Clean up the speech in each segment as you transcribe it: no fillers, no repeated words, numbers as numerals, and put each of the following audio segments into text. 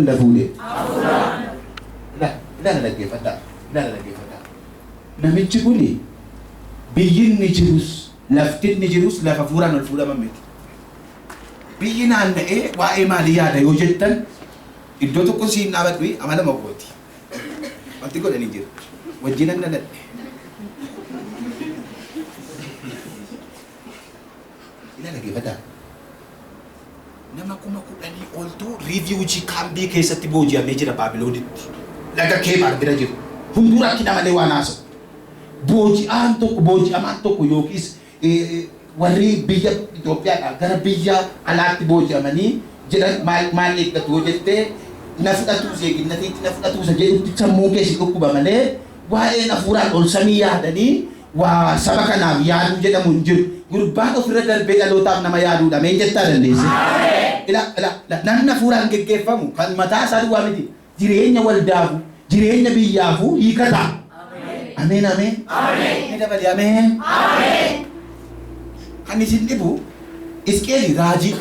Na fuudhe. Ilaala, ilaala dhaggeeffadhaa. Ilaala dhaggeeffadhaa. Namichi kuni biyyi inni jirus lafti inni jirus lafa hafuuraan ol fuudhaman miti. Biyyi naanna'ee waa'ee maalii yaada yoo jettan iddoo tokko siin dhaabadhu amala makooti. Wanti godhan hin jiru. Wajjinan dhaladhe. Ilaala dhaggeeffadhaa. Nama 10,000 oltu refugee kaampii keessatti booji'amee jira Baabiloonitti. Laga Keebaar bira jiru. Hunduu rakkina malee waan haasa'u. Booji'aan tokko, booji'amaan tokko yookiis warri biyya Itoophiyaadhaa gara biyya alaatti booji'amanii jiran maal maal eeggatu yoo jettee na fudhatuu zeeginnatiitti na fudhatuu isa jedhutti sammuun kee si dhukkuba malee waa'een hafuuraan ol samii yaadanii waa saba kanaaf yaaduu jedhamu hin jiru. Gurbaan ofirra darbee dhalootaaf nama yaaduudha. Ameen jettaa dandeesse? Ila ila ila namni hafuuraan geggeeffamu kan mataa isaa duwwaa miti. Jireenya waldaafu, jireenya biyyaafu hiika ta'a. Ameen ameen. Ni dabali ameen. Kan isin dhibu Isqeeli raajii.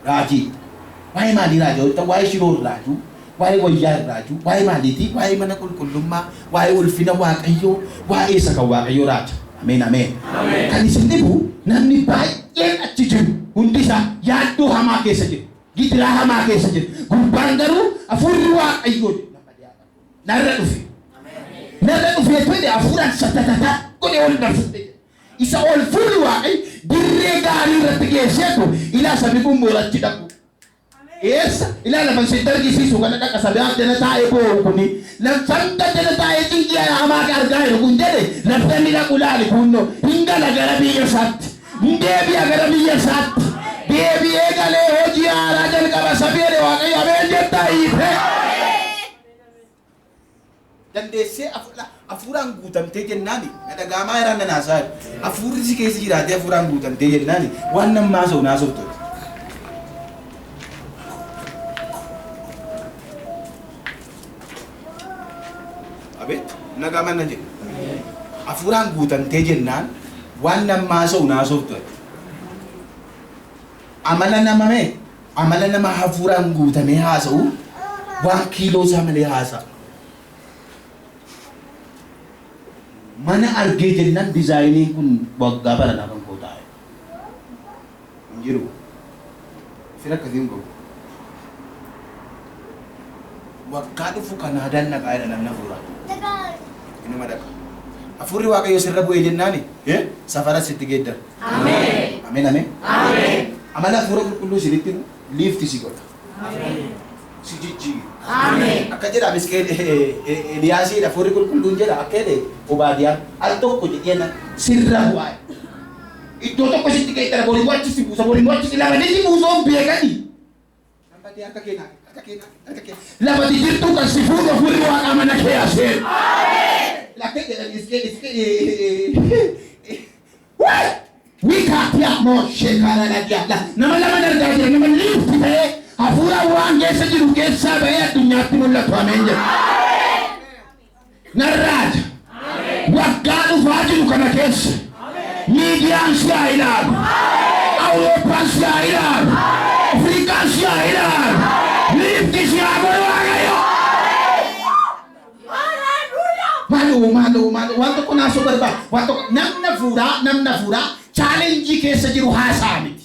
Raajii. Waa'ee maalii raaja yoo jettan waa'ee shiroo hin raaju, waa'ee wayyaa hin raaju, waa'ee maaliiti? Waa'ee mana qulqullummaa, waa'ee ulfina Waaqayyoo, waa'ee isa kan Waaqayyoo raaja. Ameen ameen. Kan isin dhibu namni baay'een achi jiru hundi isaa yaaddoo hamaa keessa jira. Gidiraa hamaa keessa jira. Gurbaan garuu hafuurri Waaqayyoo narra dhufe. Narra dhufee jedhe hafuuraan satatata godhee ol na fuudhe. Isa ol fuudhu Waaqayyo dirree gaarii irratti geesseetu ilaa sabi kun moorachi dhaqu. Eessa? Ilaa lafan sitti argisiisu kana dhaqa sabi addana taa'ee boo'u kuni. Lafan addana taa'ee cinqii hamaa argaa jiru kun jedhe lafti inni dhaqu laali kunnoo hin gala gara biyya isaatti. Hin deebi'a gara biyya isaatti. Deebi'ee galee hojii haaraa jalqaba sabi jedhe Waaqayyo ameen jettaa hiite. Dandeessee hafuuraan guutamtee jennaani na dhaga'amaa jiraan nan haasaa jiru. Hafuurri si keessa jiraatee hafuuraan guutamtee jennaani waan namni haasa'u naasoftu. Abeet nagaa nan jedhu. Hafuuraan guutamtee jennaan waan namni haasa'u naasoftu. Amala nama mee amala nama hafuuraan guutamee haasa'u waan kiiloo isaa malee haasa'a. Mana argee jennaan dizaayiniin kun waggaa baranaa kan koo taa'e. Hin jiru. Fira akkasii hin qabu. Waggaa dhufu Kanaadaan dhaqaa jedha namni hafuuraa. Inuma dhaqa. Hafuurri Waaqayyoo sirra bu'ee jennaani safara sitti geeddara. Ameen ameen. Amala hafuura qulqulluu isinitti himu liifti si godha. Si jijjiira. Akka jedha Misqeel Eliyaasiin hafuurri qulqulluun jedha akka jedhe Obaadiyaan al tokko jedhee na sirra bu'aa. Iddoo tokko sitti geeddara borii achi si buusa borii achi si lama si buusoo beekani. Lambatee harka kee naa harka kee naa harka kee lafati jirtu kan si fuudhu hafuurri waaqaa mana kee aseenu. Lakkee jedhan iskee iskee Wikaatiyaa moo sheekaaralaadiyaa nama lama argaa jira nama liifti ta'ee hafuura waan keessa jiru keessaa ba'ee addunyaatti mul'atu ameen jedha. Narraaja waggaa dhufaa jiru kana keessa miidiyaan si haa ilaalu, Awurooppaan si haa ilaalu, Afrikaan si haa ilaalu, liifti si haa godhu Waaqayyo. Maaloo maaloo maaloo waan tokko naasoo barbaada waan tokko namna fuuraa namna fuuraa chaalenjii keessa jiru haasa'a miti.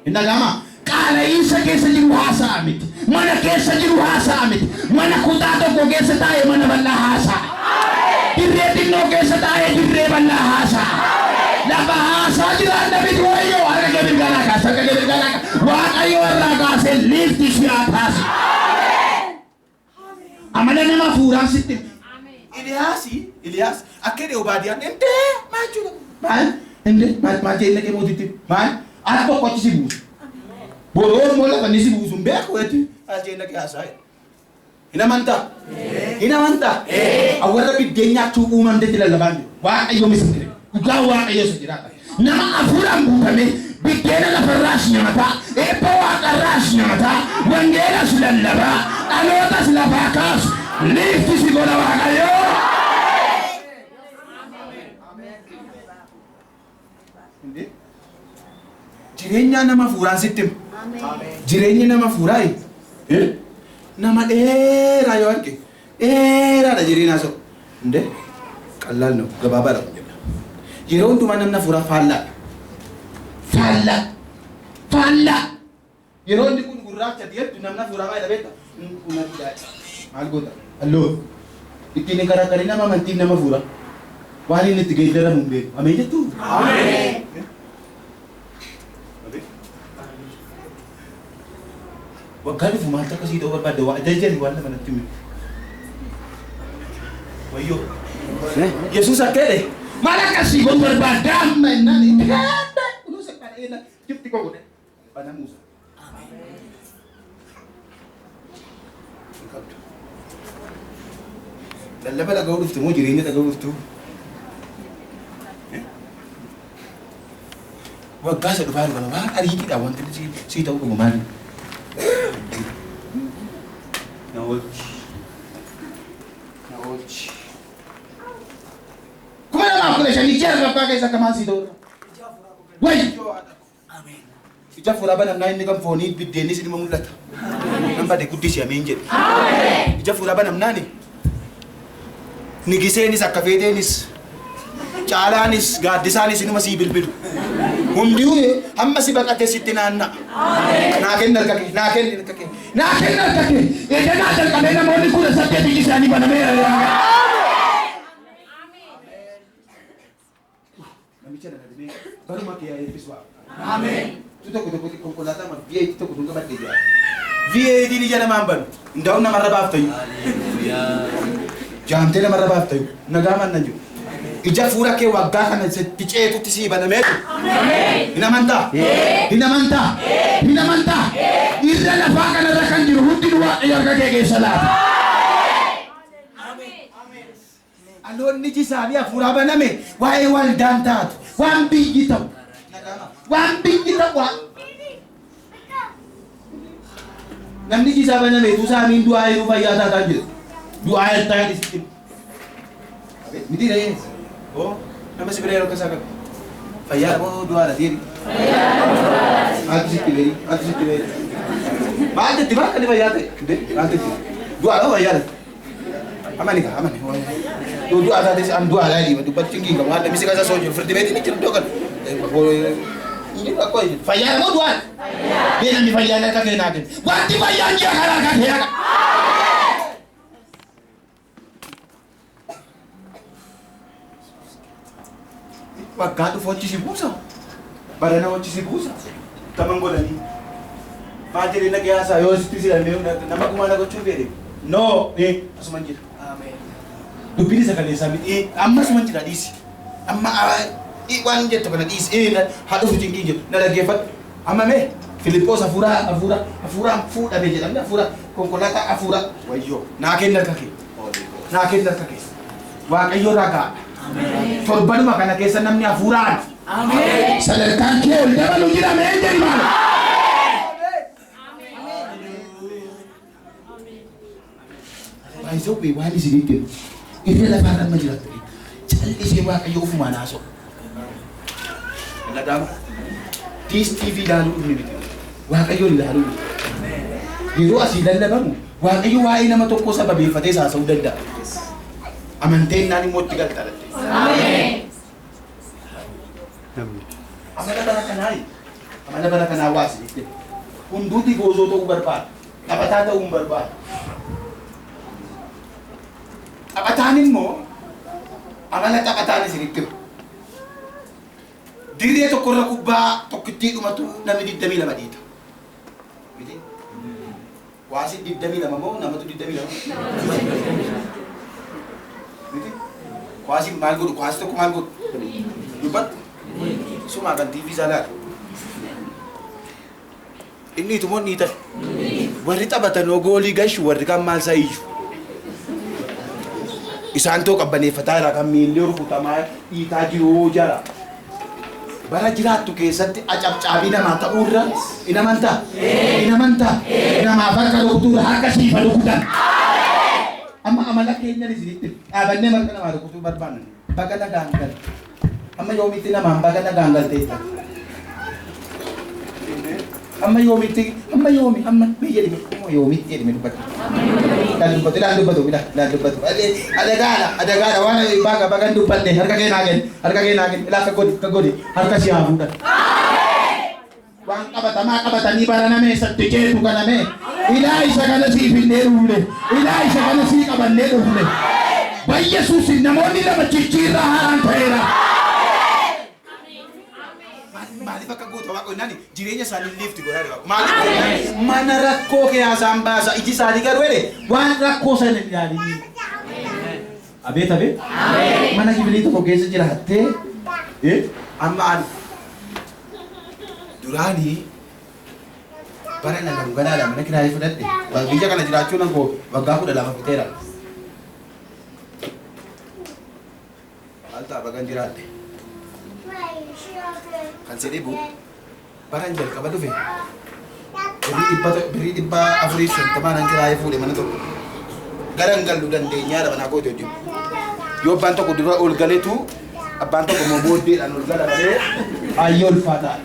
Hin dhaga'amaa? Qaala'iinsa keessa jiru haasa'a miti. Mana keessa jiru haasa'a miti. Mana kutaa tokko keessa taa'ee mana bal'aa haasa'a. Dirree xinnoo keessa taa'ee dirree bal'aa haasa'a. Lafa haasaa jiraanna miti wayyoo harka kee mirgaa kaasa harka kee mirgaa kaasa Waaqayyo irraa kaasee liifti si haa taasisu. Amala nama hafuuraan sitti hima. Iliyaasi Iliyaas akka jedhe Obaadiyaan indee maal jechuudha maal indee maal maal jee dhaqee mootitti maal al tokko achi si buusu. Boroo immoo lafa inni si buusu hin beeku jetti maal jee dhaqee haasaa jedhe. Hin amantaa? Hin amantaa? Warra biddeen nyaachuu uumamtetti lallabaan jiru. Waaqayyo misirri. Dhugaa Waaqayyo isa jiraata. Nama hafuuraan guutame biddeena lafarraas nyaataa, eebba waaqarraas nyaataa, wangeelas lallabaa, dhalootas lafaa kaasu, liifti si godha Waaqayyo. Jireenya nama hafuuraan sitti hima. Jireenya nama hafuuraa Nama dheeraa yoo arge dheeraadha jedhee naasa'u. Indee qallaal nu gabaabaadha kun jedha. Yeroo hundumaa namni hafuuraa faallaadha. Faallaa. Faallaa. Yeroo inni kun gurraacha jettu namni hafuuraa maal beekta? Kun adiidha. Maal goota? Halloo. Ittiin hin karakkarin nama amantiif nama hafuuraa. Waan inni itti geeddaramu hin beeku. Ameen jettuu? Ameen. Waggaa dhufu maaltu akkasii ta'uu barbaadda? Waa jajjari waan lama natti himi. Wayyoo. Yesuus akka jedhe maal akkasii godhuu barbaadda amma jennaan inni kunuunsa kana jifti koo godhe banamuusa. Hin qabdu. Lallaba dhaga'uu dhuftu moo jireenya dhaga'uu dhuftu? Waggaa isa dhufaa jiru kana waan ariitiidhaan wanti inni sii ta'uu qabu maali? Na oolchi. Na oolchi. 2015 ji'a arfaffaa keessa akka maal sii ta'uu qaba? Wayyoo haadha koo. Ija fuulaa banamnaa inni kan foonii biddeennis inuma mul'ata. Nan bade guddisi ameen jedhe. Ija fuulaa banamnaani nigiseenis akka feeteenis caalaanis gaaddisaanis inuma sii bilbilu. Hunduu hamma si baqate sitti naanna'a. Naa kenni harka kee, naa kenni harka kee, Naa kenni harka kee. Eeganaa jalqabee namoonni 18 iji isaanii banameera. Namicha nana dhibee baruma kee haa eebbisu. Ameen. Tu tokko tokko konkolaataa ma V8 tokko tun qabadhe jira. V8 ija namaan banu. Ndaa'u namarra baaftayu. Jaamtee namarra baaftayu. Nagaa manna jiru. Ija fuula kee waggaa kana sitti ceetutti sii banameetu. Hin amantaa? Hin amantaa? Hin amantaa? Irra lafaa kanarra kan jiru hundinuu Waaqayyo harka kee keessa laata. Dhaloonni iji isaanii hafuuraa baname waa'ee waldaan taatu waan biyyi ta'u waan biyyi ta'u waan namni iji isaa baname utuu saamiin du'aa yeroo fayyaa taataan jiru du'aa ertaa jedhi miti ree oo nama si bira yeroo akkasaa qabu fayyaa moo du'aadha jedhi maaltu sitti beeri maaltu sitti beeri maal jetti maal kan fayyaa ta'e maal jetti du'aadha moo fayyaadha Amani kaa amani. Yoo du'aa taates an du'aa laa dhiiba dubbachuun kiin qabu. Haala misi kasa soo jiru firdi beetiin jiru iddoo kana. Hin jiru akkoo jiru. Fayyaa moo du'aa? Mee namni fayyaan harka kee naa kennu. Wanti fayyaan ji'a kana harka kee haqa. Waggaa dhufu achi si buusa. Barana achi si buusa. Taman godhanii. Maal jedhee na qiyaasaa yoo sitti si dhalmee nama gumaa na gochuu fedhe. No asuman jira. Dubbiin isa kaleessaa miti. Amma asuman jira dhiisi. Amma waan jettu kana dhiisi. Haa dhufu cinqii jedhu na dhaggeeffadhu. Amma mee Filiphos hafuuraa hafuura hafuuraan fuudhame jedhamne hafuura konkolaataa hafuura wayyoo naa kenna harka kee. Naa kenna harka kee. Waaqayyo ragaadha. Torbanuma kana keessa namni hafuuraan. Sadarkaan kee ol dabalu jira mee jedhi maal. Baay'isoo waan isinitti himu. Irra lafaa amma jiraattu callisee Waaqayyo ofumaan haasa'u. Nagaama. Diis TV ilaaluu dhufne miti. Waaqayyoon ilaaluu dhufne. Yeroo asii lallabamu Waaqayyo waa'ee nama tokkoo sababeeffatee haasa'uu danda'a. Amanteen naan immoo itti galta latte. Amala bara kanaa amala bara kanaa waa isinitti himu. Hunduuti goozoo ta'uu barbaada. Taphataa ta'uu hin barbaadu. Taphataan immoo amala taphataan isinitti himu. Dirree tokkorra kubbaa tokkittii dhumatu namni 22 dhiita. Miti? Waasi 22 moo namatu 22? Miti? Kwaasi maal godhu? Kwaasi tokko maal godhu? Dubbadhu. Sumaa kan TV isaa laata. Inni itumoo ni ta'e. Warri taphatan hoo goolii gashu warri kaan maal isaa iyyu. Isaan too qabbaneeffataa jira kan miilli rukutamaa dhiitaa jiru jara. Bara jiraattu keessatti acabcaabii namaa ta'uurra hin amantaa? Hin amantaa? Namaaf harka rukutuurra harka siif haa rukutan. Amma amala keenyan isinitti dhaabannee harka namaa rukutuu barbaanna. Baga nagaan galte. Amma yoomitti namaan baga nagaan galte jettan? Amma yoomitti, amma yoomi, amma biyya dhibee, amma yoomitti jedhame dubbatu. Ilaal dubbatu, ilaal dubbatu, ilaal dubbatu. Adagaadha, adagaadha, waan baga bagan dubbanne harka kee naa kenni, harka kee naa kenni, ilaa akka godhi, akka godhi, harka si haa fuudhan. Waan qabatamaa qabatanii baraname isatti ceetu kaname, ilaa isa kana siif illee dhufne, ilaa isa kana sii qabannee dhufne. Bayyesuusin namoonni lama jijjiirraa haaraan ta'eera. Maaliif akka goota Waaqa jennaan jireenya isaanii liifti godhaa jira. Maaliif mana rakkoo keessaan baasa, iji isaanii garuu jedhe waan rakkoo sana hin ilaalini. Abeet abeet. Mana kibilii tokko keessa jiraattee amma an duraanii bara lama galaadha mana kiraayii fudhadhe. Biyya kana jiraachuun koo waggaa 12 fixeera. Maal ta'a bagan jiraadhe. Kan si dhibu baran jalqaba dhufe birrii 450 nan kiraayii fuudhe mana tokko. Garan gallu dandeenyaadha manaa kooti hojii. Yoo abbaan tokko dura ol galetu abbaan tokko immoo booddeedhaan ol gala malee baay'ee ulfaataa.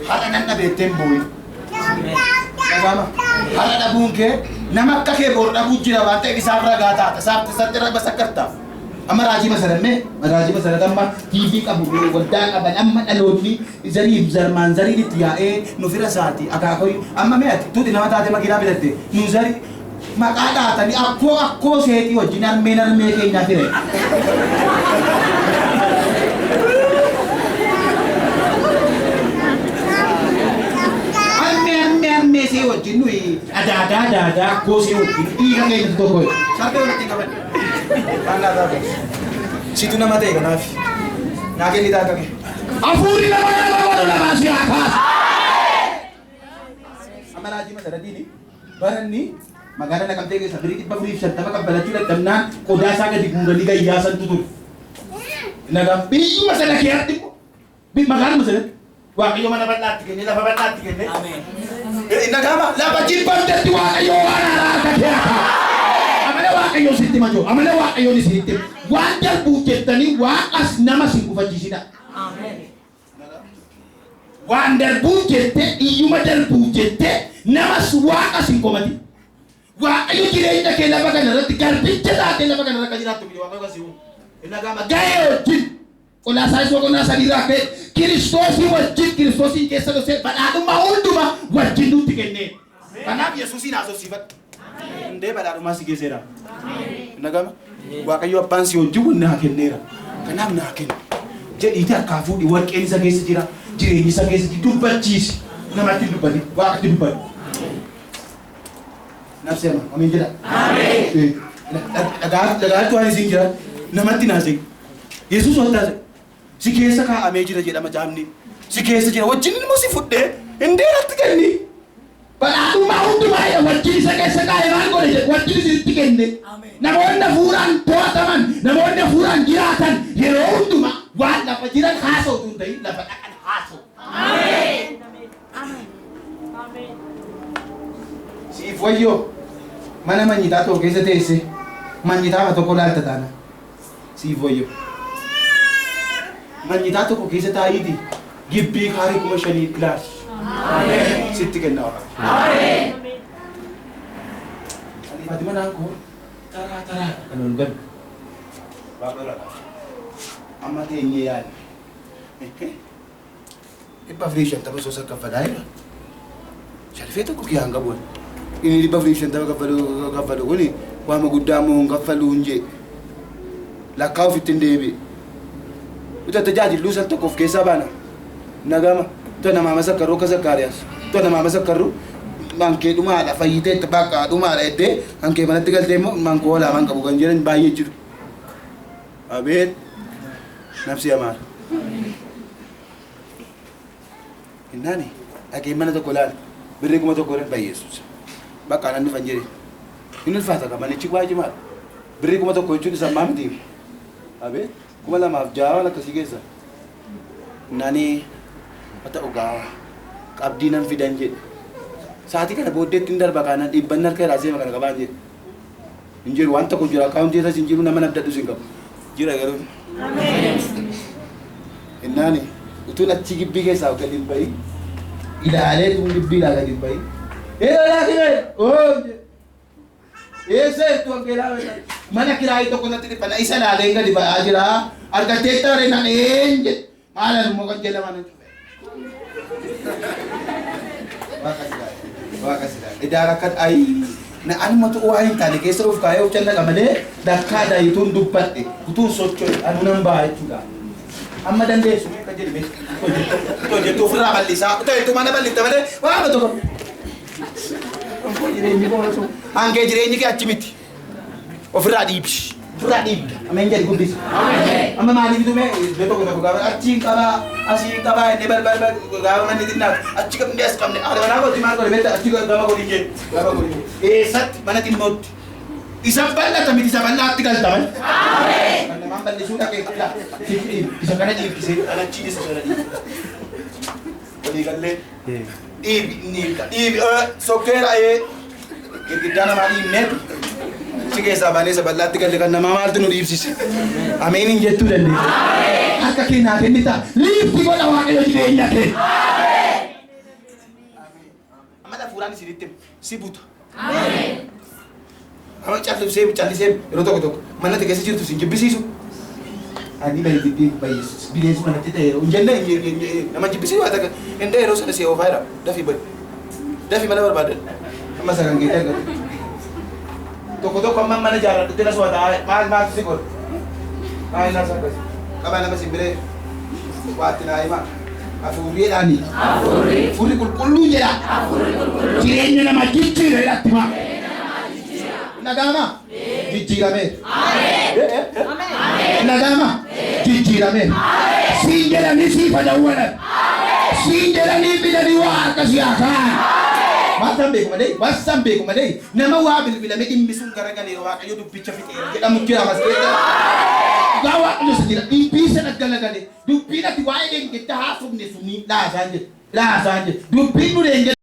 Har'a nan dhabeetteen boo'i. Dhagama. Har'a dhabuun kee nama akka kee bor dhabuu jira waan ta'eef isaaf ragaa taata. Isaaf isatti raga sakkarta. Amma raajii masaramee raajii masarat amma TV qabu waldaa qaban amma dhaloonni zariif zarmaan zariin itti yaa'ee nu fira isaati akaakoo amma mee ati tuuti nama taate makiinaa bitatte nu zari maqaa dhaatanii akkoo akkoo seetii wajjin harmeen harmee keenyaa fire. Harmee harmee harmee see wajjin nuyi adaadaa adaadaa akkoo see wajjin dhiiga keenya tokko. Sarbee walitti qaban. Situ nama ta'e kanaaf. Naa kenni ta'a kame. Hafuurri nama nama godhu lamaa si haa kaasu. Amma raajii masaratiini baranni magaalaa Naqamtee keessa birrii 450 qabbalachuu dadhabnaan qodaa isaa gadi guuranii gayyaa santu ture. Nagaa biyyuma sana keessatti magaaluma sanatti Waaqayyo mana bal'aatti kenne, lafa bal'aatti kenne. Nagaama lafa jibbamtetti Waaqayyo waan haaraa harka kee haa kaa'u. Amala Waaqayyoo sitti hima jiru. Amala Waaqayyoon isinitti hima. Waan darbuuf jettanii waaqas nama sin gufachiisina. Waan darbuuf jettee iyyuma darbuuf jettee namas waaqas hin komatin. Waaqayyo jireenya kee lafa kana irratti garbicha taatee lafa kana irra akka jiraattu miti Waaqayyo kan si uume. Nagaama gahee wajjin Qolaasaayis boqonnaa 3 irraa ka'e Kiristoosii wajjin Kiristoosiin keessa dhosee badhaadhummaa hundumaa wajjin nutti kennee. Kanaaf Yesuusiin haasofsiifadhu. Hundee badhaadhummaa si geesseera. Nagama Waaqayyo abbaan si wajjin wanni naa kenneera. Kanaaf naa kennu. Jedhiitii harkaa fuudhi, warqeen isa keessa jira, jireenyi isa keessa jira, dubbachiisi. Namatti hin dubbatin, Waaqatti dubbadhu. Nafsi ama, amiin jedha. Dhagaatti waan isin jira, namatti naasee. Yesuus wanta haasa'e. Si keessa kaa'amee jira jedha macaafni. Si keessa jira wajjin immoo si fudhee hundee irratti kenni. Badhaadhummaa hundumaa jedha wajjin isa keessa kaa'e maal godhe jedhe wajjin isinitti kenne. Namoonni hafuuraan to'ataman, namoonni hafuuraan jiraatan yeroo hundumaa waan lafa jiran haasa'u utuu hin ta'in lafa dhaqan haasa'u. Siif wayyoo mana manyitaa tokko keessa teesse manyitaa tokko laalta taana. Siif wayyoo. Manyitaa tokko keessa taa'iiti gibbii kaarii 5,000 ilaali. Sitti kenna Waaqa. Ani haati manaan koo taraa taraa kan ol galu. Waaqa irraa kaasa. Amma teenyee yaadne. 450 osoo kaffalaa jira. Shalfee tokko kiyyaan qabu. Inni 450 kaffalu kuni waama guddaa immoo hin kaffalu hin jee. Lakkaa ofitti hin deebi'e. Uta tajaajilluu san tokko of keessaa baana. Nagama. Uta namaa masakkarru akka Zakkaariyaas. Uta namaa masakkarru mankee dhumaadha fayyitee bakka dhumaadha jettee hankee manatti galtee immoo mankoo walaamaan qabu kan jedhan baay'ee jiru. Abeet nafsi amaara. Innaani dhaqee mana tokko ilaale birrii 1000 irra bayyeessus. Bakka nan dhufan jedhe. Inni ulfaata ka manichi baay'ee cimaadha. Birrii 1000 jechuun isa ammaa miti. Abeet 2006 waan akkasii keessa. Innaani haa ta'u gaa qabdii nan fidan jedhe. Sa'aatii kana booddeetti hin darba kaanaan dhibban harka irraa seema kana qabaan jedhe. Hin jiru waan tokko jira akkaawuntii irras hin jiru nama nabdadhus hin qabu. Jira garuu. Innaani Utuun achi gibbii keessaa gadi hin bahin ilaalee tun gibbiidhaa gadi hin bahin. Yeroo laakime oo eessa jirtu wangeelaa mana kiraayii tokko natti dhiphana isa ilaalee gadi ba'aa jira argattee taare nan een jedhe maal immoo kan jedhama nan cufe. Waaqa silaa waaqa silaa idaara kan ayi na anumatu waa hin taane keessa of kaayee of cannaqa malee dakkaa daayituun dubbadhe utuun socho'e anu nan ba'a jechuudha. Amma dandeessu mee kan jedhe beeku. Hojjettu ofirraa bal'isaa hojjettu mana bal'ifta malee waan tokko. Hangee jireenyi kee achi miti. Ofirraa dhiibi. Ofirraa dhiibda. Ameen jedhi guddisi. Amma maaliif dhume iddoo tokko tokko gaafa achiin qabaa asiin qabaa inni balbal gaafa manni xinnaatu achi qabnee as qabne haadha manaa kooti maal godhe beektaa achi gama godhi jee gama godhi jee eessatti mana xinnootti. Isa bal'ata miti isa bal'aatti galtaman. Kan namaan bal'isuu dhaqee isa kana dhiibsisee kan achiin isa sana dhiibsise. Walii gallee dhiibi inni dhiibi sokkeera ee girgiddaa namaa dhiibneetu achi keessaa baanee isa bal'aatti galle kan namaa maaltu nu dhiibsise. Ameen hin jechuu dandeessa. Harka kee naa kennita. Liifti godha Waaqayyo jireenya kee. Amma hafuuraan isinitti hima. Si buta. Amma callisee callisee yeroo tokko tokko mana ati keessa jirtu sin jibbisiisu. Ani bayi bayi bineensi manatti ta'e hin jenne nama jibbisiisu haa ta'e hin yeroo sana si oofaa jira dafii bayi dafii mana barbaadan amma isa kan keetti argatu. Tokko tokko amma mana ijaarradhutti na so'ata maal maaltu si godha maal na akkas qabaa nama simbiree waatti naa himaa. Hafuurriidhaani. Hafuurri qulqulluu jedha. Jireenya nama jijjiira jedhatti himaa. Nagaama? Jijjiiramee. Nagaama? Jijjiiramee. Siin jedhanii siif adawwalan. Siin jedhanii fidanii waa harka si haa kaa'an. Waan san beeku malee, waan san beeku malee nama waa bilbilame dhimmi sun garagaleera Waaqayyo dubbicha fixeera jedhamu jira mas keessa. Dhugaa Waaqayyo isa jira dubbii sana galagale dubbiin ati waa'ee deengedda haasofne suni laasaan jedhe laasaan jedhe dubbiin nu deengedda.